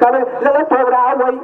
kabi lala tɔbiri awɔi.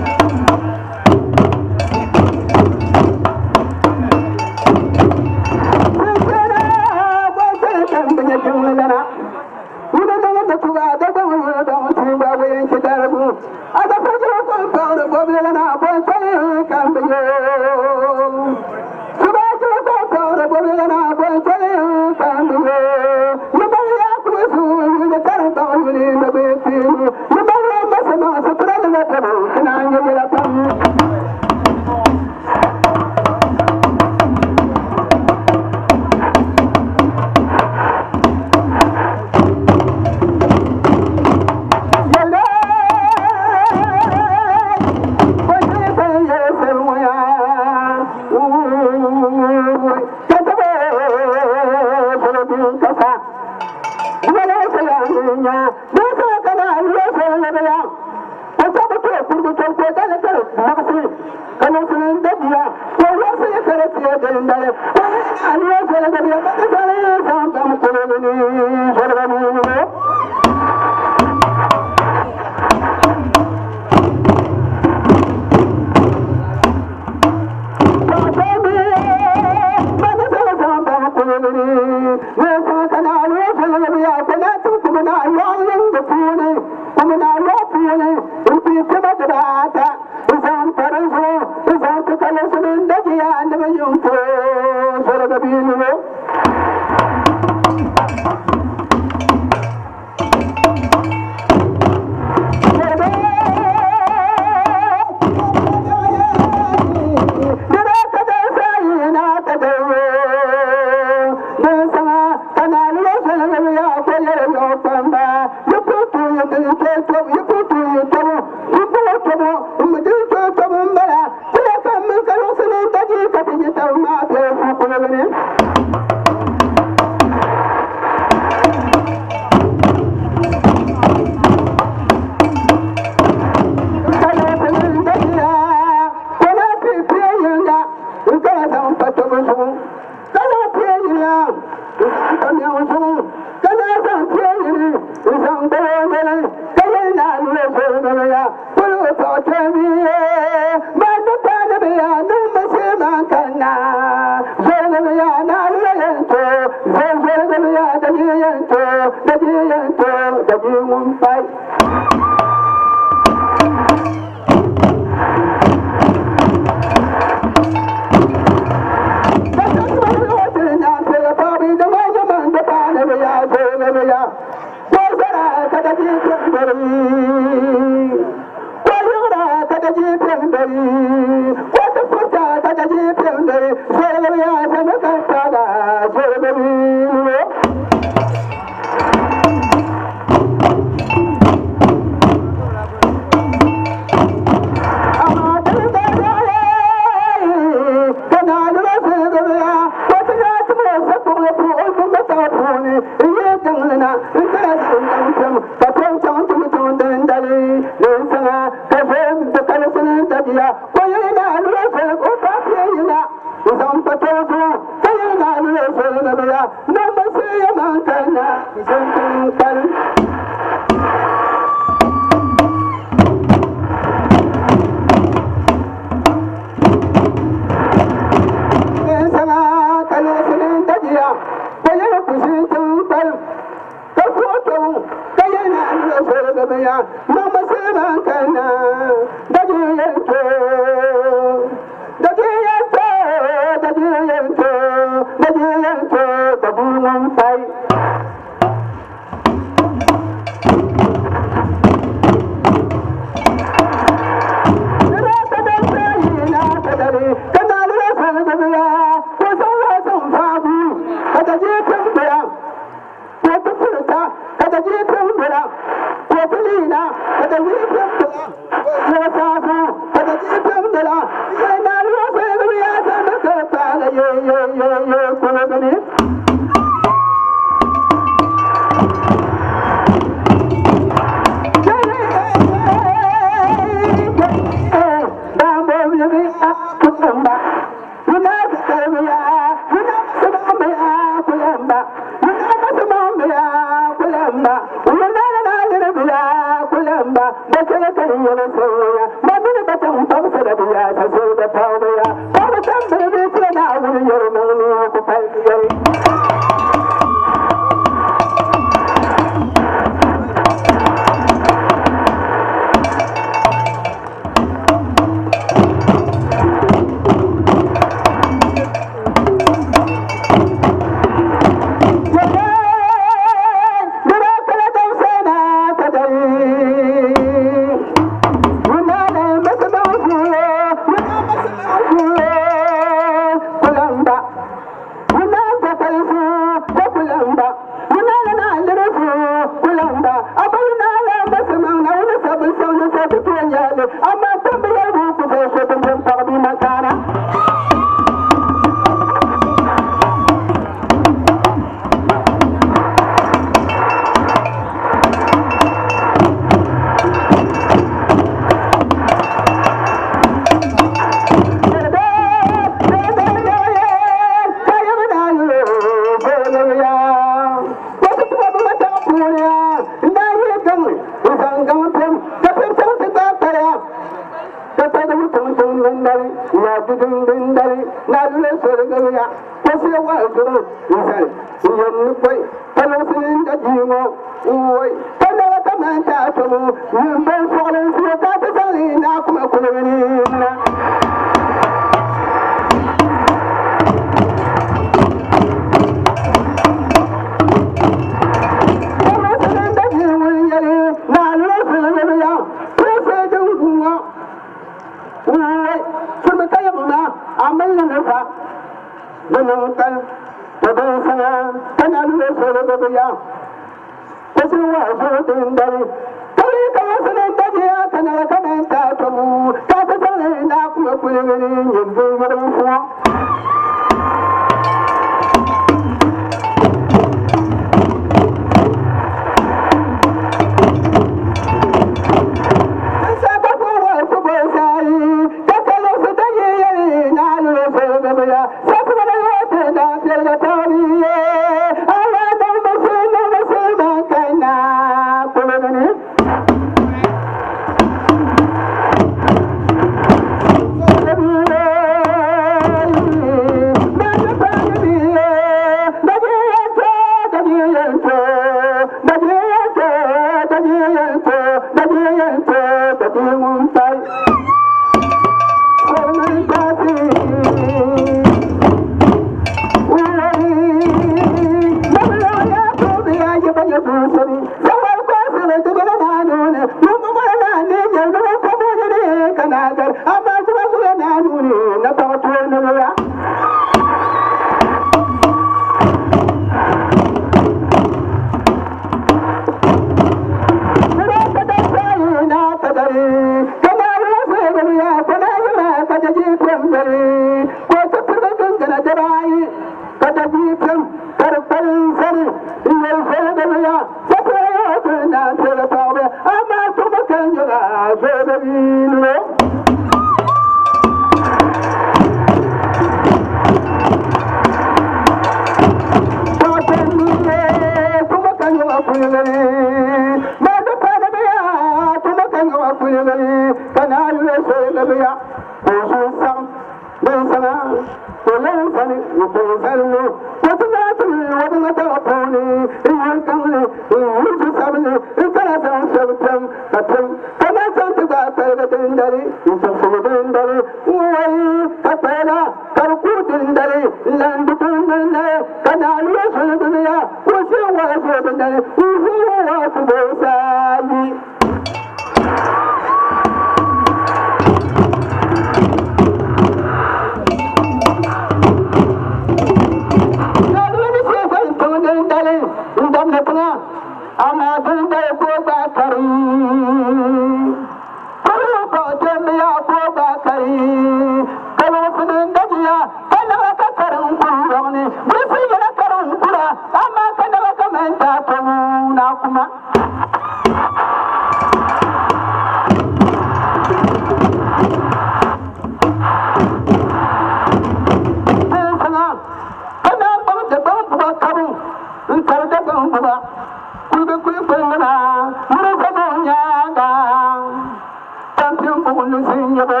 tampiŋ buɣinsi nyɛbu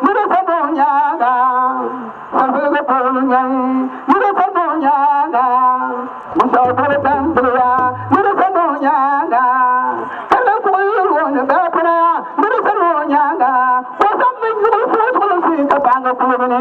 ni di sa o nyaaŋa. Sampiligu puuni nyɛli ni di sa o nyaaŋa. Binshɛɣu polo tampilia ni di sa o nyaaŋa. Ka di kuɣi yuli o ni daa pina ni di sa o nyaaŋa. Ka o zaŋ mi nyuɣu fuɣisuɣinsi ka paagi kuligi ni.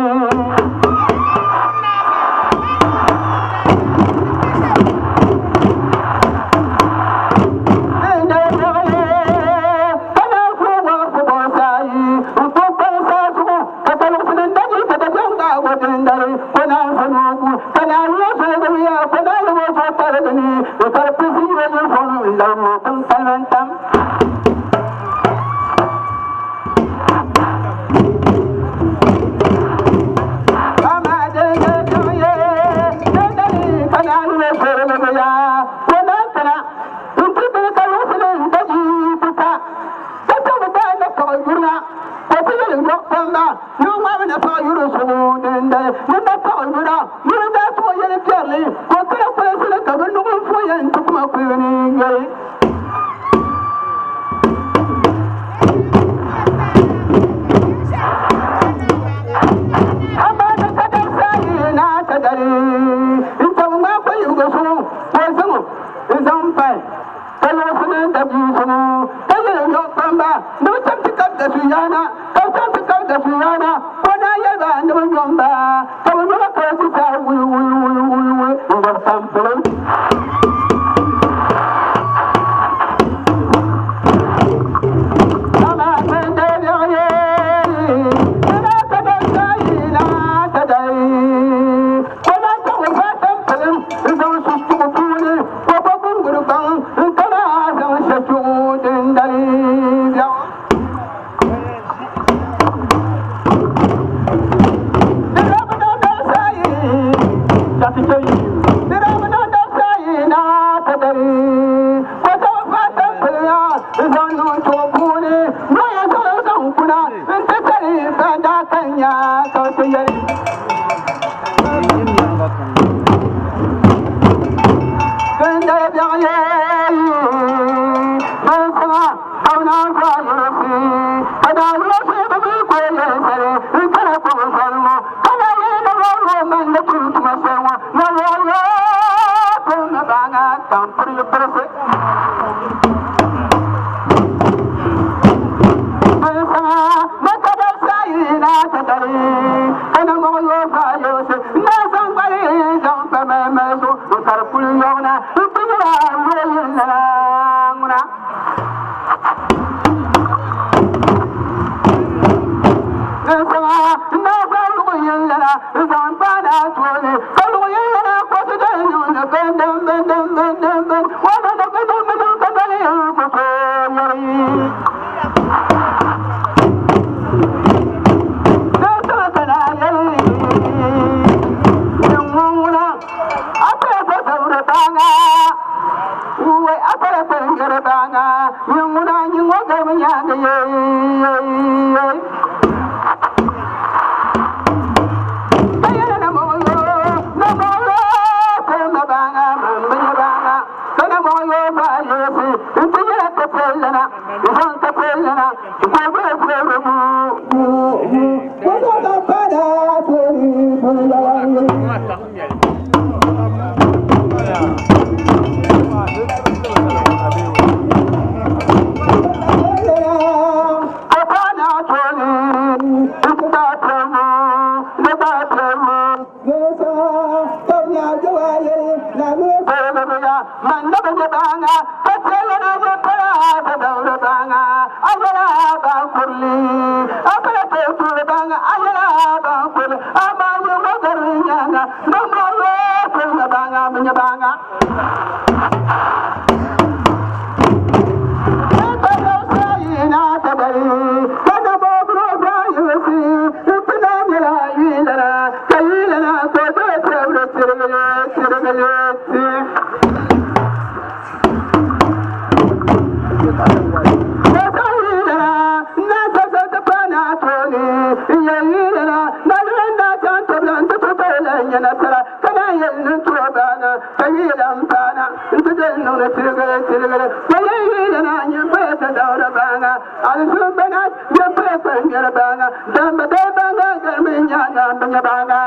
tirigili tirigili ko yɛn yili na nyin paya ti dawda baŋa alizum bana bɛ paya kpari ŋmɛri baŋa damba dee baŋa garimi nyaaŋa bi nyɛ baŋa.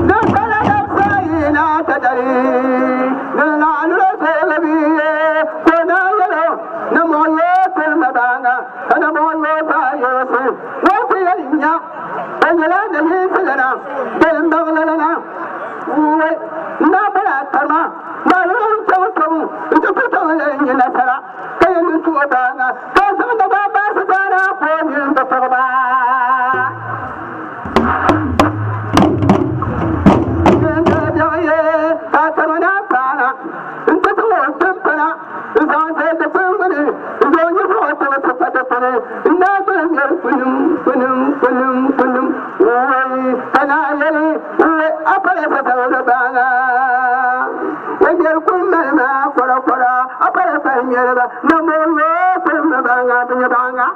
Din kana dabisa ayi na tadali din laɣindila soolabiye ko na yɛlo ni mɔɣu yoo pilimi baŋa ka na mɔɣu yoo paai yoosi ŋɔ ku yɛn nya o nyɛla nayiɣisilana bee m-baŋlilana. Wui, n daa bala a karima maa ni n chaŋ tɔbu nti ku chaŋ n nya nasara ka yɛn ni tuhi baŋa ka n zaŋ dagbaŋ baasi daana ka o nini bi tiɣi ba. Din daa biɛɣu ye ka a karima daa paana nti zaŋ o timpana n-zaŋ zali dikpuni gbuni n-zaŋ o nyɛvuɣu tiŋ ti pa dikpuni n-daa guli ŋmɛri kulim, kulim, kulim, kulim, wui, ka naa yɛli, Wui, a pala sasaŋ baŋa, o ŋmɛri kul mali maa kɔrakɔra, a pala kpali ŋmɛri ba, namɔɔ yoo kulim baŋa bɛ nyɛ baŋa.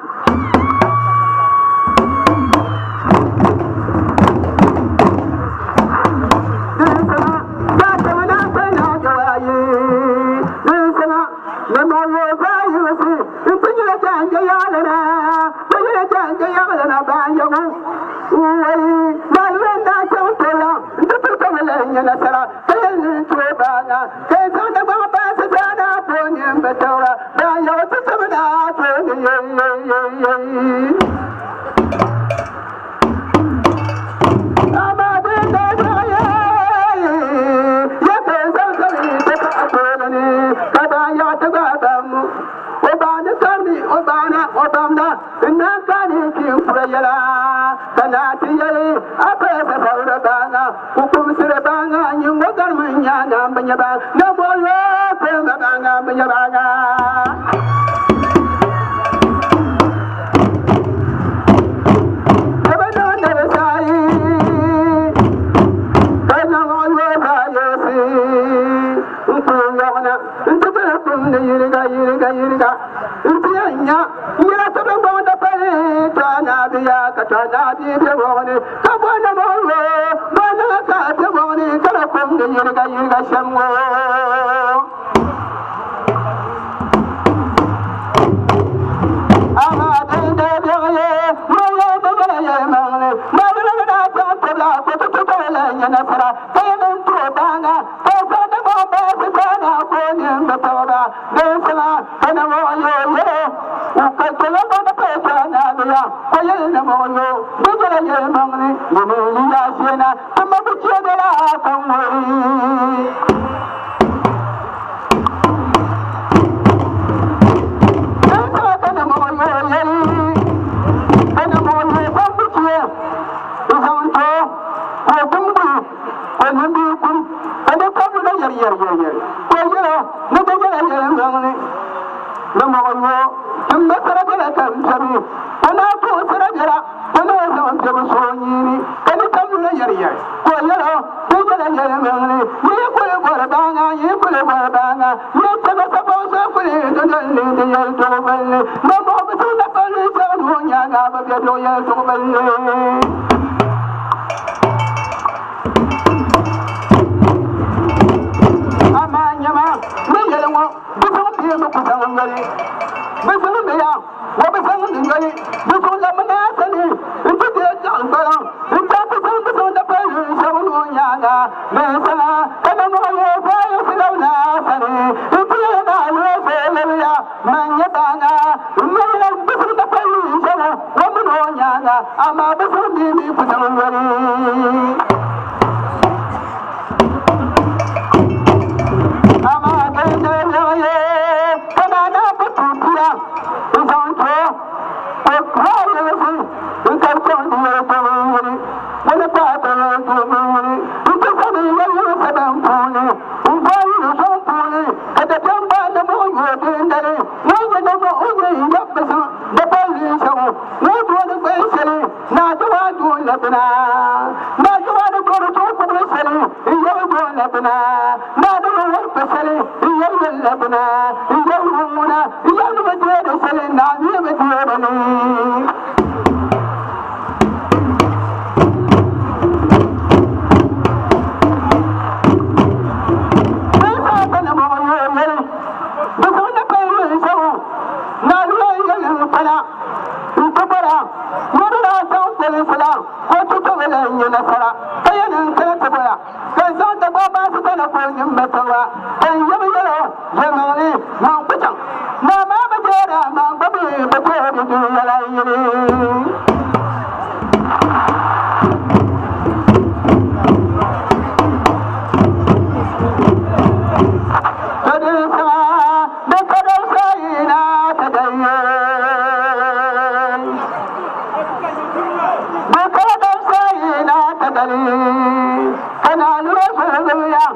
shɛŋa ban yɛbi yɛl o yɛlimaŋli ŋun ku chaŋ. Naa maa bi deer a, amaa n gba mi bi deeri di yɛla yini. To di saha bɛ ka dabisa ayi na ti dayi. Bɛ ka dabisa ayi na ti dali ka naa lu o zuɣu ya.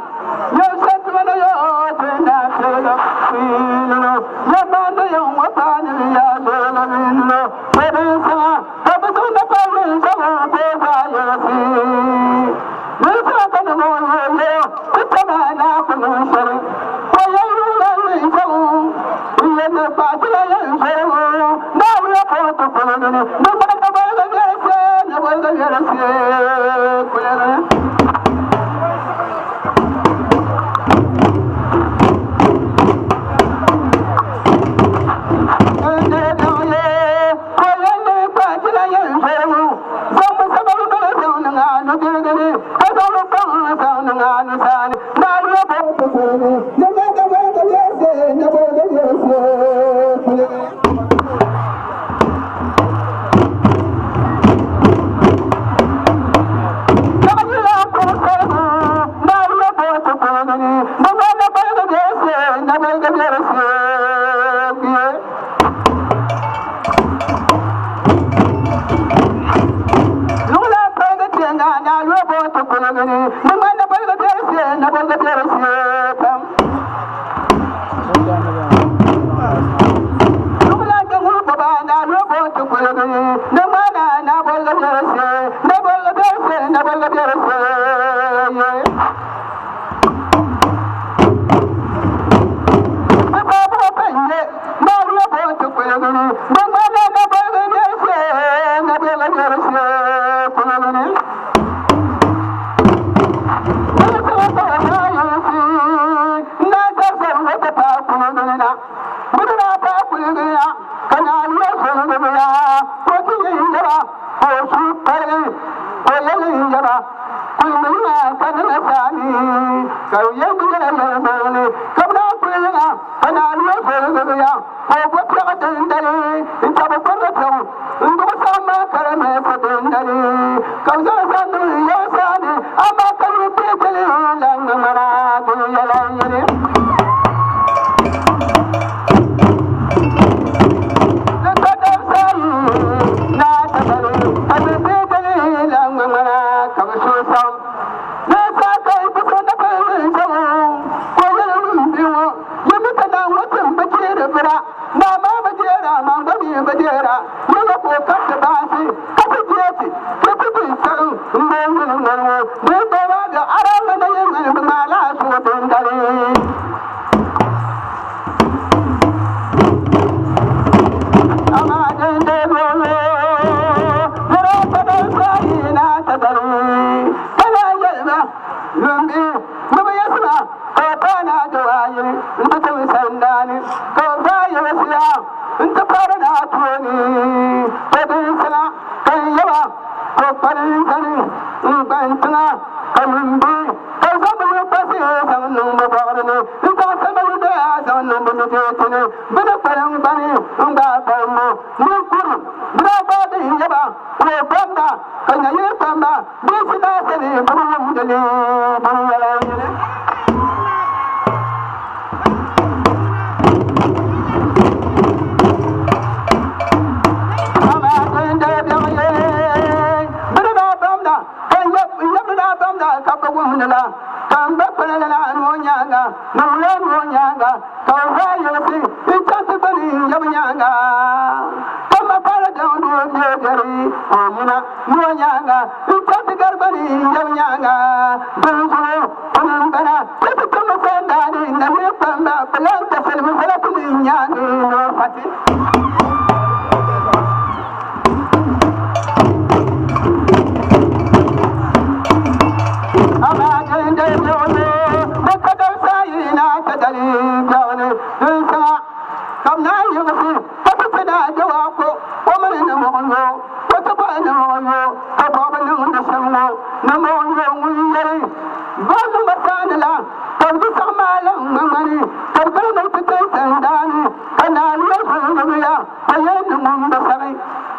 Ka bɛ ti saɣim a laŋ ŋmaŋmani, ka bɛ zaŋ niŋ ti ti sandaani, ka naan yɛli Hallelujah, ka yɛli ni ŋun bi saɣi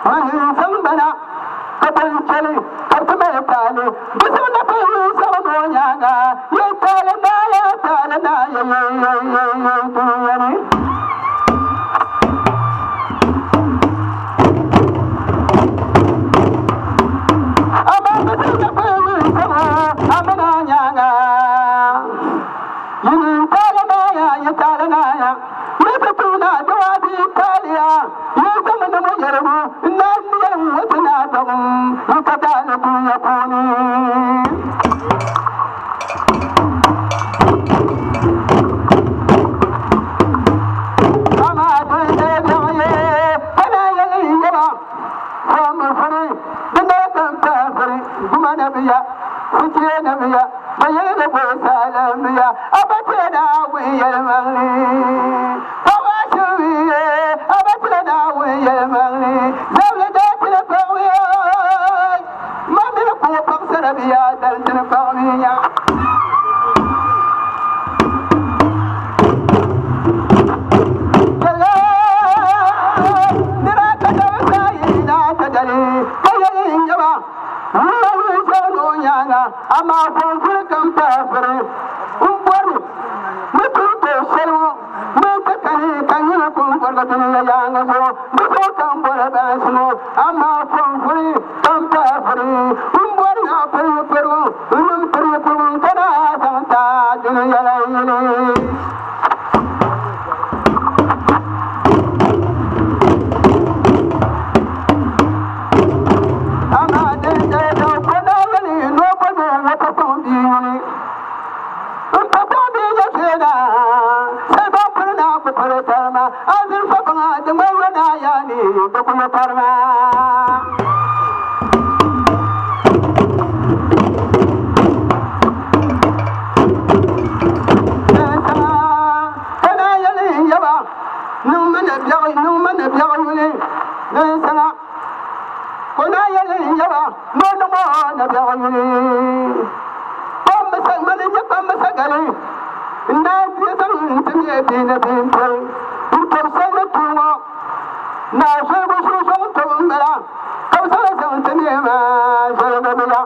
mani n-zaŋ ba na, ka bɛ n-chɛli ka bɛ ti mali taali. Di zaŋ napɔŋ saɣim o nyaaŋa, Yee taali naaya, taali naaya, yee yee yee yee dunia ni. Amaa bɛ zaŋ napɔŋ saɣim o a min a nyaaŋa. Yi taali naaya, yi taali naaya, yi ti tuui na jawaabi taaliya, yi zaŋ ni mo yɛligu n-naan yɛli ŋ-ŋɔ ti naa dɔɣim yi ka taali dunia puuni. Amaa din lee biɛɣu ye ka naa yɛli yɛba, Fɔmi vuri, di lee kan pahi vuri guma na bi ya, fuchie na bi ya. Bɛ yɛli ni bɔ salambiya, a ba tila Naawuni yɛlimaŋli. Paɣiba shiri a ba tila Naawuni yɛlimaŋli. Zabili daa tila paɣibiya, ma mini ka o paɣisara biya dali tini paɣibiya. Yɛla nira ka dabisa yi daa ka dali ka yɛli n-nyɛ ba. Naawuni zaŋ o nyaaŋa, amaa kuŋkuli kam pahi firi. M bɔri ni ti tooi shɛli ŋɔ ni ti kani ka nyini kuŋkurigu dunia yaaŋa zuɣu. Di zuɣu ka m bɔri baansi ŋɔ, amaa kuŋkuli kam pahi firi. M bɔri ni a piri yi pirigu, n ni piri yi pirigu n kana zaŋ ti a dunia la yili. Amaa din dali daŋ ka o daa yɛli ni o bo ni o pa kpaŋ bia yuli. N pa kpaŋ bia nyɛ fiɛna, sali ban puli naa ku pali tarima, anzinfa baŋa di ŋmani yo naa yaa ni di ku yo tarima. Din saha ka naa yɛli n yaba, Niŋmi ni biɛɣu yuli din saha. Ka o daa yɛli n yaba ni o niŋ o nabiɛɣu yuli. Mani n-nyɛ kpambisa gali n-daa di zaŋ n-ti nyɛ bia ni bia m-pili n-tɔb shɛli ni tuui ŋɔ. Naa Zoligu Sunsɔŋ tɔbu m-bala ka bɛ zaŋ zaŋ ti nyɛ maa Zoligu bila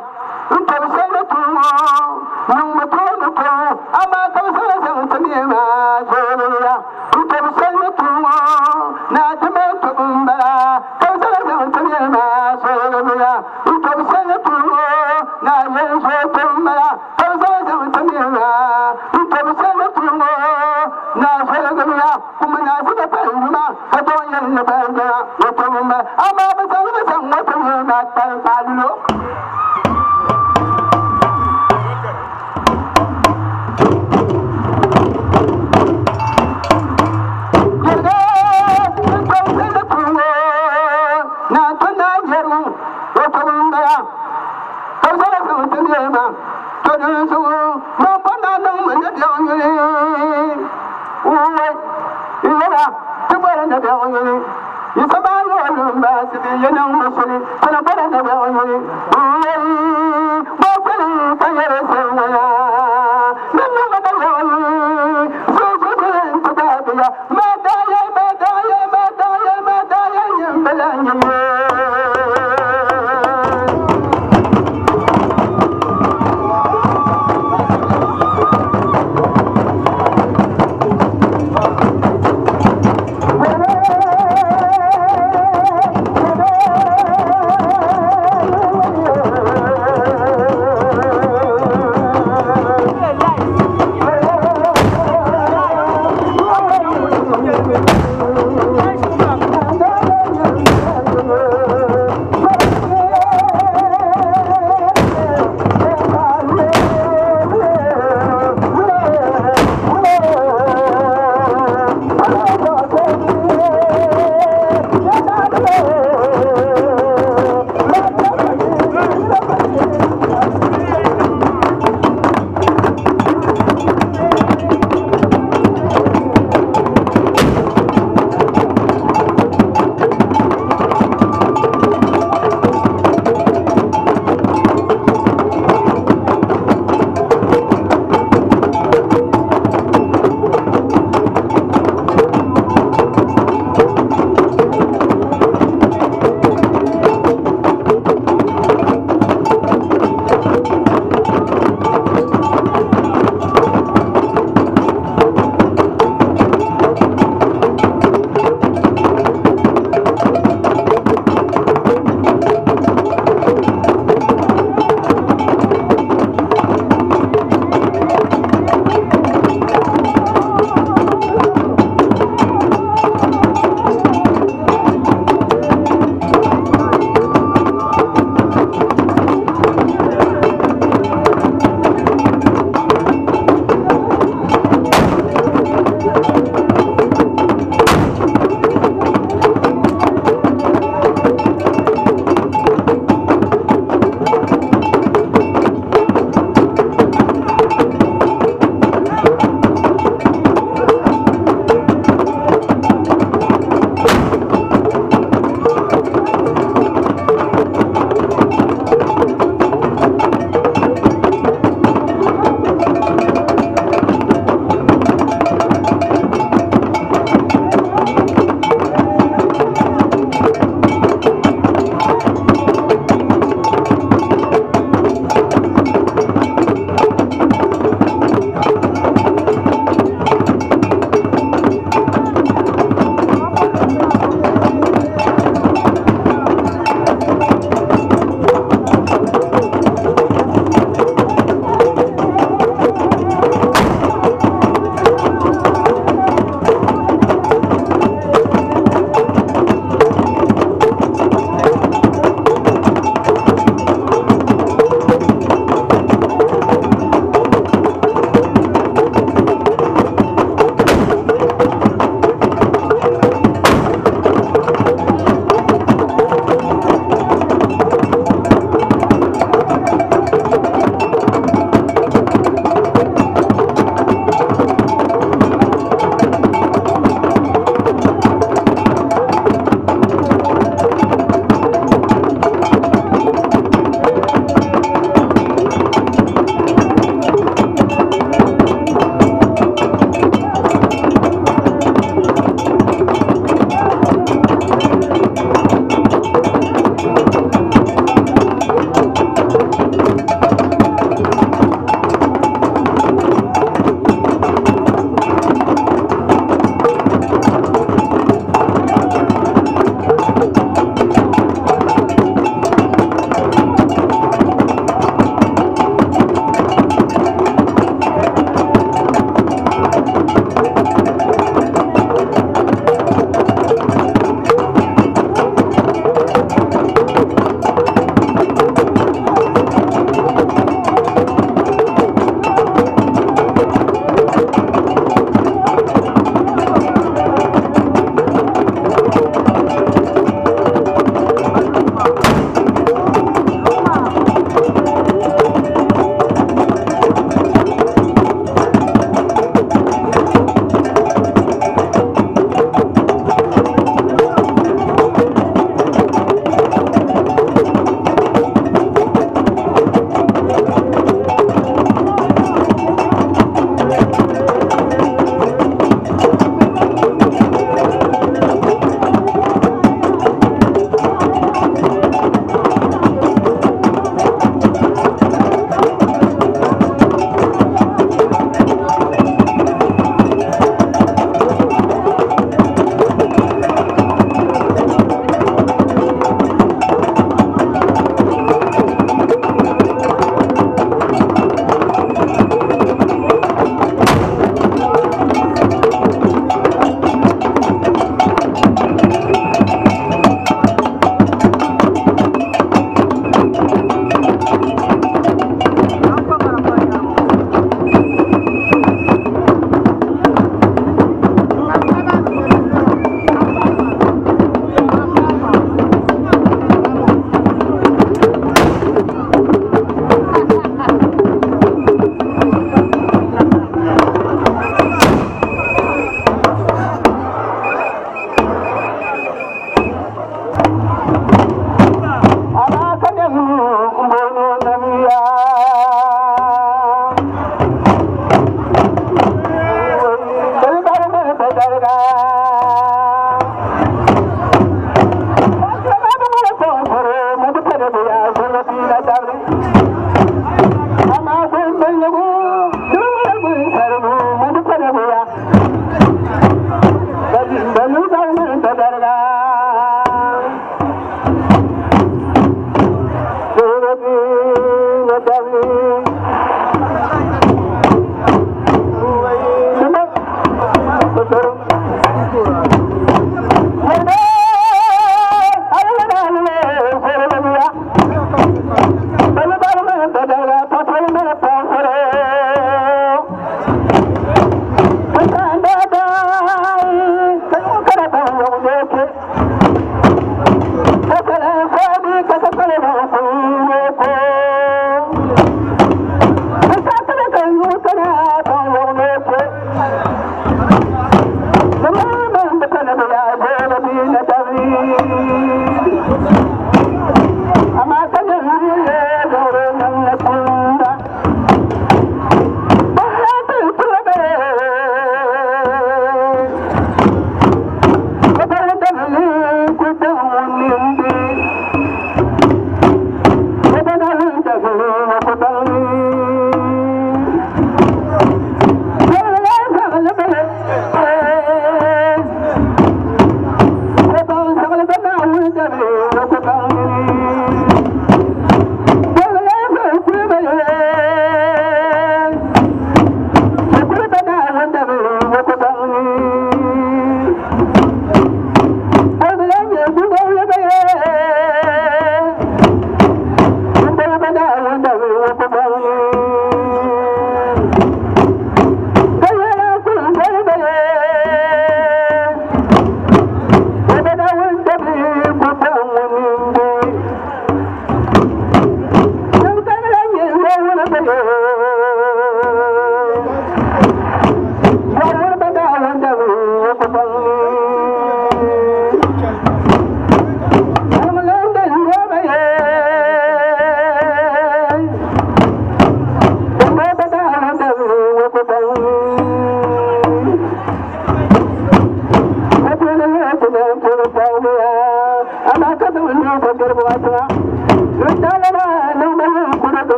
n-tɔb shɛli ni tuui ŋɔ niŋmi tooi ni tooi amaa ka bɛ zaŋ zaŋ ti nyɛ maa Zoligu bila n-tɔb shɛli ni tuui ŋɔ naa ti mali tɔbu m-bala. Ka bɛ zaŋ zaŋ ti niriba maa soli ya, n-tobi shɛli tuui ŋɔ naa yɛn zooi pam m-bala. Ka bɛ zaŋ zaŋ ti niriba maa n-tobi shɛli tuui ŋɔ naa zoligim ya, kuma naa zina pali yuma ka tooi yɛli ni ban dina ŋɔ tobu m-bala. Amaa bɛ zaŋmi zaŋ ŋɔ ti niriba maa kpalim kpaalulo.